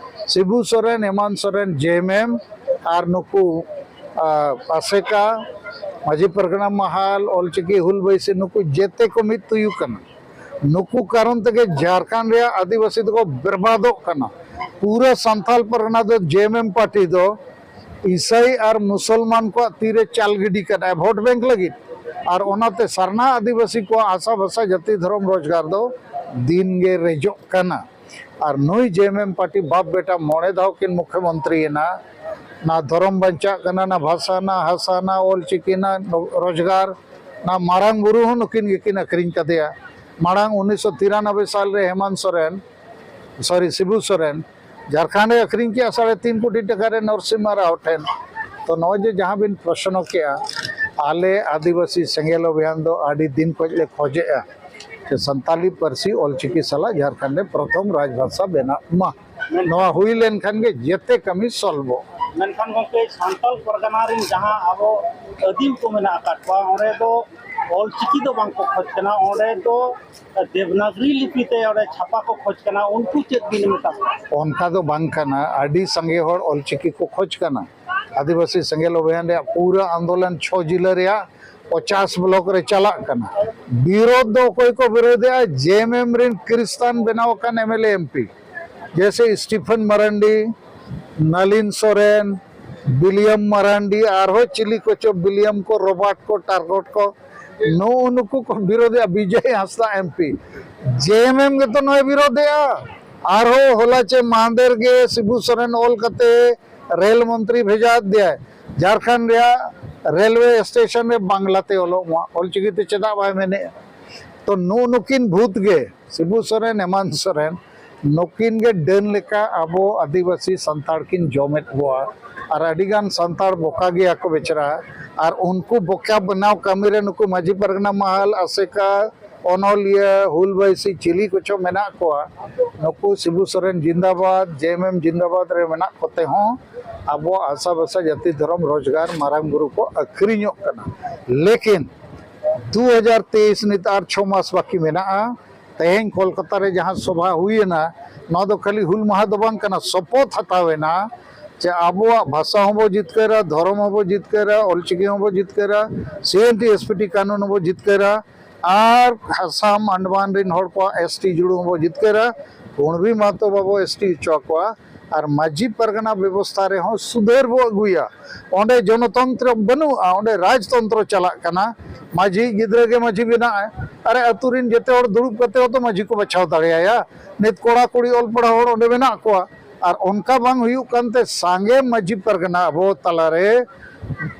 ᱥᱤᱵᱩ ᱥᱚᱨᱮᱱ, ᱦᱮᱢᱟᱱᱛ ᱥᱚᱨᱮᱱ, ᱡᱮ ᱮᱢ ᱮᱢ ᱟᱨ ᱱᱩᱠᱩ, ᱟ, ᱟᱥᱮᱠᱟ, ᱢᱟᱹᱡᱷᱤ ᱯᱟᱨᱜᱟᱱᱟ ᱢᱟᱦᱟᱞ, ᱚᱞᱪᱤᱠᱤ ᱦᱩᱞ ᱵᱟᱹᱭᱥᱤ, ᱱᱩᱠᱩ ᱡᱮᱛᱮ ᱠᱚ ᱢᱤᱫ ᱛᱩᱭᱩ ᱠᱟᱱᱟ᱾ ᱱᱩᱠᱩ ᱠᱟᱨᱚᱱ ᱛᱮᱜᱮ ᱡᱷᱟᱲᱠᱷᱚᱸᱰ ᱨᱮᱭᱟᱜ ᱟᱹᱫᱤᱵᱟᱹᱥᱤ ᱫᱚᱠᱚ ᱵᱮᱨᱵᱟᱫᱚᱜ ᱠᱟᱱᱟ᱾ ᱯᱩᱨᱟᱹ ᱥᱟᱱᱛᱟᱞ ᱯᱟᱨᱜᱟᱱᱟ ᱫᱚ ᱡᱮ ᱮᱢ ᱮᱢ ᱯᱟᱨᱴᱤ ᱫᱚ ᱤᱥᱟᱹᱭ ᱟᱨ ᱢᱩᱥᱚᱞᱢᱟᱱ ᱠᱚᱣᱟᱜ ᱛᱤᱨᱮ ᱪᱟᱞ ᱜᱤᱰᱤ ᱠᱟᱫᱟᱭ ᱵᱷᱳᱴ ᱵᱮᱝᱠ ᱞᱟᱹᱜᱤᱫ᱾ ᱟᱨ ᱚᱱᱟᱛᱮ ᱥᱟᱨᱱᱟ ᱟᱹᱫᱤᱵᱟᱹᱥᱤ ᱠᱚᱣᱟᱜ ᱟᱥᱟ ᱵᱷᱟᱥᱟ ᱡᱟᱹᱛᱤ ᱫᱷᱚᱨᱚᱢ ᱨᱳᱡᱽᱜᱟᱨ ᱫᱚ ᱫᱤᱱ ᱜᱮ ᱨᱮᱡᱚᱜ ᱠᱟᱱᱟ᱾ ᱟᱨ ᱱᱩᱭ ᱡᱮ ᱮᱢ ᱮᱢ ᱯᱟᱨᱴᱤ ᱵᱟᱯ ᱵᱮᱴᱟ ᱢᱚᱬᱮ ᱫᱷᱟᱣ ᱠᱤᱱ ᱢᱩᱠᱷᱭᱚᱢᱚᱱᱛᱨᱤᱭᱮᱱᱟ᱾ ᱱᱟ ᱫᱷᱚᱨᱚᱢ ᱵᱟᱧᱪᱟᱜ ᱠᱟᱱᱟ, ᱱᱟ ᱵᱷᱟᱥᱟ, ᱱᱟ ᱦᱟᱥᱟ, ᱱᱟ ᱚᱞ ᱪᱤᱠᱤ, ᱱᱟ ᱨᱳᱡᱽᱜᱟᱨ, ᱱᱟ ᱢᱟᱨᱟᱝ ᱵᱩᱨᱩ ᱦᱚᱸ ᱱᱩᱠᱤᱱ ᱜᱮᱠᱤᱱ ᱟᱹᱠᱷᱨᱤᱧ ᱠᱟᱫᱮᱭᱟ᱾ ᱢᱟᱲᱟᱝ ᱩᱱᱤᱥᱥᱚ ᱛᱤᱨᱟᱱᱚᱵᱵᱳᱭ ᱥᱟᱞ ᱨᱮ ᱦᱮᱢᱟᱱᱛ ᱥᱚᱨᱮᱱ, ᱥᱚᱨᱤ, ᱥᱤᱵᱩ ᱥᱚᱨᱮᱱ ᱡᱷᱟᱲᱠᱷᱚᱸᱰ ᱮ ᱟᱹᱠᱷᱨᱤᱧ ᱠᱮᱜᱼᱟ ᱥᱟᱲᱮ ᱛᱤᱱ ᱠᱳᱴᱤ ᱴᱟᱠᱟ ᱨᱮ ᱱᱚᱨᱥᱤᱢᱦᱟ ᱨᱟᱣ ᱴᱷᱮᱱ᱾ ᱛᱚ ᱱᱚᱜᱼᱚᱭ ᱡᱮ ᱡᱟᱦᱟᱸ ᱵᱤᱱ ᱯᱨᱚᱥᱱᱚ ᱠᱮᱜᱼᱟ, ᱟᱞᱮ ᱟᱹᱫᱤᱵᱟᱹᱥᱤ ᱥᱮᱸᱜᱮᱞ ᱚᱵᱷᱤᱭᱟᱱ ᱫᱚ ᱟᱹᱰᱤ ᱫᱤᱱ ᱠᱷᱚᱱ ᱞᱮ ᱠᱷᱚᱡᱮᱜᱼᱟ ᱡᱮ ᱥᱟᱱᱛᱟᱞᱤ ᱯᱟᱹᱨᱥᱤ ᱚᱞᱪᱤᱠᱤ ᱥᱟᱞᱟᱜ ᱡᱷᱟᱲᱠᱷᱚᱸᱰ ᱨᱮ ᱯᱨᱚᱛᱷᱚᱢ ᱨᱟᱡᱽ ᱵᱷᱟᱥᱟ ᱵᱮᱱᱟᱜ ᱢᱟ᱾ ᱱᱚᱣᱟ ᱦᱩᱭ ᱞᱮᱱᱠᱷᱟᱱ ᱜᱮ ᱡᱮᱛᱮ ᱠᱟᱹᱢᱤ ᱥᱚᱞᱵᱚᱜ᱾ ᱢᱮᱱᱠᱷᱟᱱ ᱜᱚᱢᱠᱮ, ᱥᱟᱱᱛᱟᱲ ᱯᱟᱨᱜᱟᱱᱟ ᱨᱮᱱ ᱡᱟᱦᱟᱸ ᱟᱵᱚ ᱟᱹᱫᱤᱢ ᱠᱚ ᱢᱮᱱᱟᱜ ᱟᱠᱟᱫ ᱠᱚᱣᱟ, ᱚᱸᱰᱮ ᱫᱚ ᱚᱞᱪᱤᱠᱤ ᱫᱚ ᱵᱟᱝ ᱠᱚ ᱠᱷᱚᱡᱽ ᱠᱟᱱᱟ, ᱚᱸᱰᱮ ᱫᱚ ᱫᱮᱵᱽᱱᱟᱜᱽᱨᱤ ᱞᱤᱯᱤ ᱛᱮ ᱚᱸᱰᱮ ᱪᱷᱟᱯᱟ ᱠᱚ ᱠᱷᱚᱡᱽ ᱠᱟᱱᱟ᱾ ᱩᱱᱠᱩ ᱪᱮᱫ ᱵᱤᱱ ᱢᱮᱛᱟ ᱠᱚᱣᱟ? ᱚᱱᱠᱟ ᱫᱚ ᱵᱟᱝ ᱠᱟᱱᱟ, ᱟᱹᱰᱤ ᱥᱟᱸᱜᱮ ᱦᱚᱲ ᱚᱞᱪᱤᱠᱤ ᱠᱚ ᱠᱷᱚᱡᱽ ᱠᱟᱱᱟ᱾ ᱟᱹᱫᱤᱵᱟᱹᱥᱤ ᱥᱮᱸᱜᱮᱞ ᱚᱵᱷᱤᱭᱟᱱ ᱨᱮᱭᱟᱜ ᱯᱩᱨᱟᱹ ᱟᱱᱫᱳᱞᱚᱱ ᱪᱷᱚ ᱡᱤᱞᱟᱹ ᱨᱮᱭᱟᱜ ᱯᱚᱪᱟᱥ ᱵᱞᱚᱠ ᱨᱮ ᱪᱟᱞᱟᱜ ᱠᱟᱱᱟ᱾ ᱵᱤᱨᱳᱫᱷ ᱫᱚ ᱚᱠᱚᱭ ᱠᱚ ᱵᱤᱨᱳᱫᱷᱮᱜᱼᱟ? ᱡᱮ ᱮᱢ ᱮᱢ ᱨᱮᱱ ᱠᱷᱨᱤᱥᱛᱟᱱ ᱵᱮᱱᱟᱣ ᱟᱠᱟᱱ M L A M P, ᱡᱮᱭᱥᱮ ᱥᱴᱤᱯᱷᱮᱱ ᱢᱟᱨᱟᱱᱰᱤ, ᱱᱟᱞᱤᱱ ᱥᱚᱨᱮᱱ, ᱵᱤᱞᱤᱭᱟᱢ ᱢᱟᱨᱟᱱᱰᱤ, ᱟᱨᱦᱚᱸ ᱪᱤᱞᱤ ᱠᱚᱪᱚ ᱵᱤᱞᱤᱭᱟᱢ ᱠᱚ, ᱨᱚᱵᱟᱨᱴ ᱠᱚ, ᱴᱟᱨᱜᱚᱴ ᱠᱚ, ᱱᱩᱜᱼᱩ ᱱᱩᱠᱩ ᱠᱚ ᱵᱤᱨᱳᱫᱷᱮᱜᱼᱟ᱾ ᱵᱤᱡᱚᱭ ᱦᱟᱸᱥᱫᱟ ᱮᱢ ᱯᱤ, ᱡᱮ ᱮᱢ ᱮᱢ ᱜᱮᱛᱚ ᱱᱚᱜᱼᱚᱭ ᱵᱤᱨᱳᱫᱷᱮᱜᱼᱟ᱾ ᱟᱨᱦᱚᱸ ᱦᱚᱞᱟ ᱪᱮ ᱢᱟᱦᱫᱮᱨ ᱜᱮ ᱥᱤᱵᱩ ᱥᱚᱨᱮᱱ ᱚᱞ ᱠᱟᱛᱮ ᱨᱮᱞ ᱢᱚᱱᱛᱨᱤ ᱵᱷᱮᱡᱟ ᱟᱫᱮᱭᱟᱭ, ᱡᱷᱟᱲᱠᱷᱚᱸᱰ ᱨᱮᱭᱟᱜ ᱨᱮᱞᱣᱮ ᱥᱴᱮᱥᱚᱱ ᱨᱮ ᱵᱟᱝᱞᱟᱛᱮ ᱚᱞᱚᱜ ᱢᱟ, ᱚᱞᱪᱤᱠᱤ ᱛᱮ ᱪᱮᱫᱟᱜ ᱵᱟᱭ ᱢᱮᱱᱮᱜᱼᱟ? ᱛᱚ ᱱᱩᱜᱼᱩ ᱱᱩᱠᱤᱱ ᱵᱷᱩᱛ ᱜᱮ, ᱥᱤᱵᱩ ᱥᱚᱨᱮᱱ, ᱦᱮᱢᱟᱱᱛ ᱥᱚᱨᱮᱱ, ᱱᱩᱠᱤᱱ ᱜᱮ ᱰᱟᱹᱱ ᱞᱮᱠᱟ ᱟᱵᱚ ᱟᱹᱫᱤᱵᱟᱹᱥᱤ ᱥᱟᱱᱛᱟᱲ ᱠᱤᱱ ᱡᱚᱢᱮᱫ ᱵᱚᱣᱟ᱾ ᱟᱨ ᱟᱹᱰᱤᱜᱟᱱ ᱥᱟᱱᱛᱟᱲ ᱵᱚᱠᱟ ᱜᱮᱭᱟ ᱠᱚ ᱵᱮᱪᱟᱨᱟ᱾ ᱟᱨ ᱩᱱᱠᱩ ᱵᱚᱠᱟ ᱵᱮᱱᱟᱣ ᱠᱟᱹᱢᱤ ᱨᱮ ᱱᱩᱠᱩ ᱢᱟᱹᱡᱷᱤ ᱯᱟᱨᱜᱟᱱᱟ ᱢᱟᱦᱟᱞ, ᱟᱥᱮᱠᱟ, ᱚᱱᱚᱞᱤᱭᱟᱹ, ᱦᱩᱞ ᱵᱟᱭᱥᱤ, ᱪᱤᱞᱤ ᱠᱚᱪᱚ ᱢᱮᱱᱟᱜ ᱠᱚᱣᱟ, ᱱᱩᱠᱩ ᱥᱤᱵᱩ ᱥᱚᱨᱮᱱ ᱡᱤᱱᱫᱟᱵᱟᱫᱽ, ᱡᱮ ᱮᱢ ᱮᱢ ᱡᱤᱱᱫᱟᱵᱟᱫᱽ ᱨᱮ ᱢᱮᱱᱟᱜ ᱠᱚᱛᱮ ᱦᱚᱸ ᱟᱵᱚᱣᱟᱜ ᱦᱟᱥᱟ ᱵᱷᱟᱥᱟ ᱡᱟᱹᱛᱤ ᱫᱷᱚᱨᱚᱢ ᱨᱳᱡᱽᱜᱟᱨ ᱢᱟᱨᱟᱝ ᱵᱩᱨᱩ ᱠᱚ ᱟᱹᱠᱷᱨᱤᱧᱚᱜ ᱠᱟᱱᱟ᱾ ᱞᱮᱠᱤᱱ ᱫᱩ ᱦᱟᱡᱟᱨ ᱛᱮᱭᱤᱥ ᱱᱤᱛ ᱟᱨ ᱪᱷᱚ ᱢᱟᱥ ᱵᱟᱹᱠᱤ ᱢᱮᱱᱟᱜᱼᱟ᱾ ᱛᱮᱦᱮᱧ ᱠᱳᱞᱠᱟᱛᱟ ᱨᱮ ᱡᱟᱦᱟᱸ ᱥᱚᱵᱷᱟ ᱦᱩᱭᱮᱱᱟ, ᱱᱚᱣᱟ ᱫᱚ ᱠᱷᱟᱹᱞᱤ ᱦᱩᱞ ᱢᱟᱦᱟ ᱫᱚ ᱵᱟᱝ ᱠᱟᱱᱟ, ᱥᱚᱯᱚᱛ ᱦᱟᱛᱟᱣ ᱮᱱᱟ ᱡᱮ ᱟᱵᱚᱣᱟᱜ ᱵᱷᱟᱥᱟ ᱦᱚᱸᱵᱚ ᱡᱤᱛᱠᱟᱹᱨᱟ, ᱫᱷᱚᱨᱚᱢ ᱦᱚᱸᱵᱚ ᱡᱤᱛᱠᱟᱹᱨᱟ, ᱚᱞᱪᱤᱠᱤ ᱦᱚᱸᱵᱚ ᱡᱤᱛᱠᱟᱹᱨᱟ, ᱥᱤ N T S P T ᱠᱟᱹᱱᱩᱱ ᱦᱚᱸᱵᱚ ᱡᱤᱛᱠᱟᱹᱨᱟ, ᱟᱨ ᱟᱥᱟᱢ ᱟᱱᱰᱟᱢᱟᱱ ᱨᱮᱱ ᱦᱚᱲ ᱠᱚᱣᱟᱜ ᱮᱥ ᱴᱤ ᱡᱩᱲᱩ ᱦᱚᱸᱵᱚ ᱡᱤᱛᱠᱟᱹᱨᱟ᱾ ᱠᱩᱬᱵᱤ ᱢᱟᱛᱚ ᱵᱟᱵᱚ ᱮᱥᱴᱤ ᱦᱚᱪᱚ ᱟᱠᱚᱣᱟ᱾ ᱟᱨ ᱢᱟᱹᱡᱷᱤ ᱯᱟᱨᱜᱟᱱᱟ ᱵᱮᱵᱚᱥᱛᱷᱟ ᱨᱮᱦᱚᱸ ᱥᱩᱫᱷᱟᱹᱨ ᱵᱚ ᱟᱹᱜᱩᱭᱟ᱾ ᱚᱸᱰᱮ ᱡᱚᱱᱚᱛᱚᱱᱛᱨᱚ ᱵᱟᱹᱱᱩᱜᱼᱟ, ᱚᱸᱰᱮ ᱨᱟᱡᱽᱛᱚᱱᱛᱨᱚ ᱪᱟᱞᱟᱜ ᱠᱟᱱᱟ᱾ ᱢᱟᱹᱡᱷᱤ ᱜᱤᱫᱽᱨᱟᱹ ᱜᱮ ᱢᱟᱹᱡᱷᱤ ᱵᱮᱱᱟᱜᱼᱟᱭ᱾ ᱟᱨᱮ, ᱟᱹᱛᱩ ᱨᱮᱱ ᱡᱮᱛᱮ ᱦᱚᱲ ᱫᱩᱲᱩᱵ ᱠᱟᱛᱮ ᱦᱚᱸᱛᱚ ᱢᱟᱹᱡᱷᱤ ᱠᱚ ᱵᱟᱪᱷᱟᱣ ᱫᱟᱲᱮᱭᱟᱭᱟ᱾ ᱱᱤᱛ ᱠᱚᱲᱟ ᱠᱩᱲᱤ ᱚᱞ ᱯᱟᱲᱦᱟᱣ ᱦᱚᱲ ᱚᱸᱰᱮ ᱢᱮᱱᱟᱜ ᱠᱚᱣᱟ᱾ ᱟᱨ ᱚᱱᱠᱟ ᱵᱟᱝ ᱦᱩᱭᱩᱜ ᱠᱟᱱᱛᱮ ᱥᱟᱸᱜᱮ ᱢᱟᱹᱡᱷᱤ ᱯᱟᱨᱜᱟᱱᱟ ᱟᱵᱚ ᱛᱟᱞᱟᱨᱮ,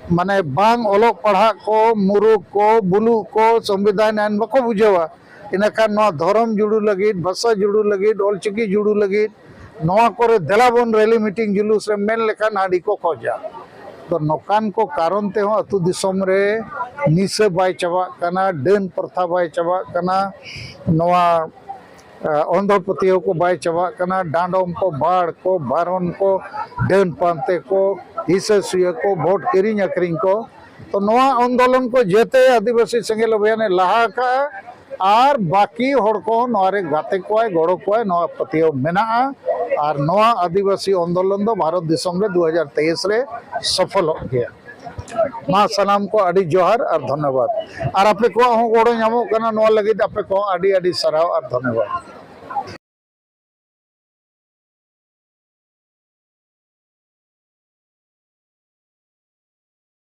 ᱢᱟᱱᱮ, ᱵᱟᱝ ᱚᱞᱚᱜ ᱯᱟᱲᱦᱟᱜ ᱠᱚ, ᱢᱩᱨᱩᱠ ᱠᱚ, ᱵᱩᱞᱩᱜ ᱠᱚ, ᱥᱚᱝᱵᱤᱫᱷᱟᱱ ᱟᱹᱱ ᱵᱟᱠᱚ ᱵᱩᱡᱷᱟᱹᱣᱟ᱾ ᱤᱱᱟᱹᱠᱷᱟᱱ ᱱᱚᱣᱟ ᱫᱷᱚᱨᱚᱢ ᱡᱩᱲᱩ ᱞᱟᱹᱜᱤᱫ, ᱵᱷᱟᱥᱟ ᱡᱩᱲᱩ ᱞᱟᱹᱜᱤᱫ, ᱚᱞᱪᱤᱠᱤ ᱡᱩᱲᱩ ᱞᱟᱹᱜᱤᱫ, ᱱᱚᱣᱟ ᱠᱚᱨᱮ ᱫᱮᱞᱟ ᱵᱚᱱ ᱨᱮᱞᱤ ᱢᱤᱴᱤᱝ ᱡᱩᱞᱩᱥ ᱨᱮ ᱢᱮᱱ ᱞᱮᱠᱷᱟᱱ ᱦᱟᱺᱰᱤ ᱠᱚ ᱠᱷᱚᱡᱟ᱾ ᱛᱚ, ᱱᱚᱝᱠᱟᱱ ᱠᱚ ᱠᱟᱨᱚᱱ ᱛᱮᱦᱚᱸ ᱟᱹᱛᱩ ᱫᱤᱥᱚᱢ ᱨᱮ ᱱᱤᱥᱟᱹ ᱵᱟᱭ ᱪᱟᱵᱟᱜ ᱠᱟᱱᱟ, ᱰᱟᱹᱱ ᱯᱨᱚᱛᱷᱟ ᱵᱟᱭ ᱪᱟᱵᱟᱜ ᱠᱟᱱᱟ, ᱱᱚᱣᱟ, ᱟ, ᱚᱱᱫᱷᱚ ᱯᱟᱹᱛᱭᱟᱹᱣ ᱠᱚ ᱵᱟᱭ ᱪᱟᱵᱟᱜ ᱠᱟᱱᱟ, ᱰᱟᱸᱰᱚᱢ ᱠᱚ, ᱵᱟᱲ ᱠᱚ, ᱵᱟᱨᱚᱱ ᱠᱚ, ᱰᱟᱹᱱ ᱯᱟᱱᱛᱮ ᱠᱚ, ᱦᱤᱥᱟᱹ ᱥᱩᱭᱟᱹ ᱠᱚ, ᱵᱷᱳᱴ ᱠᱤᱨᱤᱧ ᱟᱹᱠᱷᱨᱤᱧ ᱠᱚ᱾ ᱛᱚ, ᱱᱚᱣᱟ ᱟᱱᱫᱳᱞᱚᱱ ᱠᱚ ᱡᱮᱛᱮ ᱟᱹᱫᱤᱵᱟᱹᱥᱤ ᱥᱮᱸᱜᱮᱞ ᱚᱵᱷᱤᱭᱟᱱᱮ ᱞᱟᱦᱟ ᱟᱠᱟᱫᱼᱟ᱾ ᱟᱨ ᱵᱟᱹᱠᱤ ᱦᱚᱲ ᱠᱚᱦᱚᱸ ᱱᱚᱣᱟ ᱨᱮ ᱜᱟᱛᱮ ᱠᱚᱣᱟᱭ, ᱜᱚᱲᱚ ᱠᱚᱣᱟᱭ, ᱱᱚᱣᱟ ᱯᱟᱹᱛᱭᱟᱹᱣ ᱢᱮᱱᱟᱜᱼᱟ᱾ ᱟᱨ ᱱᱚᱣᱟ ᱟᱹᱫᱤᱵᱟᱹᱥᱤ ᱟᱱᱫᱳᱞᱚᱱ ᱫᱚ ᱵᱷᱟᱨᱚᱛ ᱫᱤᱥᱚᱢ ᱨᱮ ᱫᱩ ᱦᱟᱡᱟᱨ ᱛᱮᱭᱤᱥ ᱨᱮ ᱥᱚᱯᱷᱚᱞᱚᱜ ᱜᱮᱭᱟ᱾ ᱢᱟ ᱥᱟᱱᱟᱢ ᱠᱚ ᱟᱹᱰᱤ ᱡᱚᱦᱟᱨ ᱟᱨ ᱫᱷᱚᱱᱭᱚᱵᱟᱫ᱾ ᱟᱨ ᱟᱯᱮ ᱠᱚᱣᱟᱜ ᱦᱚᱸ ᱜᱚᱲᱚ ᱧᱟᱢᱚᱜ ᱠᱟᱱᱟ, ᱱᱚᱣᱟ ᱞᱟᱹᱜᱤᱫ ᱟᱯᱮ ᱠᱚᱦᱚᱸ ᱟᱹᱰᱤ ᱟᱹᱰᱤ ᱥᱟᱨᱦᱟᱣ ᱟᱨ ᱫᱷᱚᱱᱭᱚᱵᱟᱫ᱾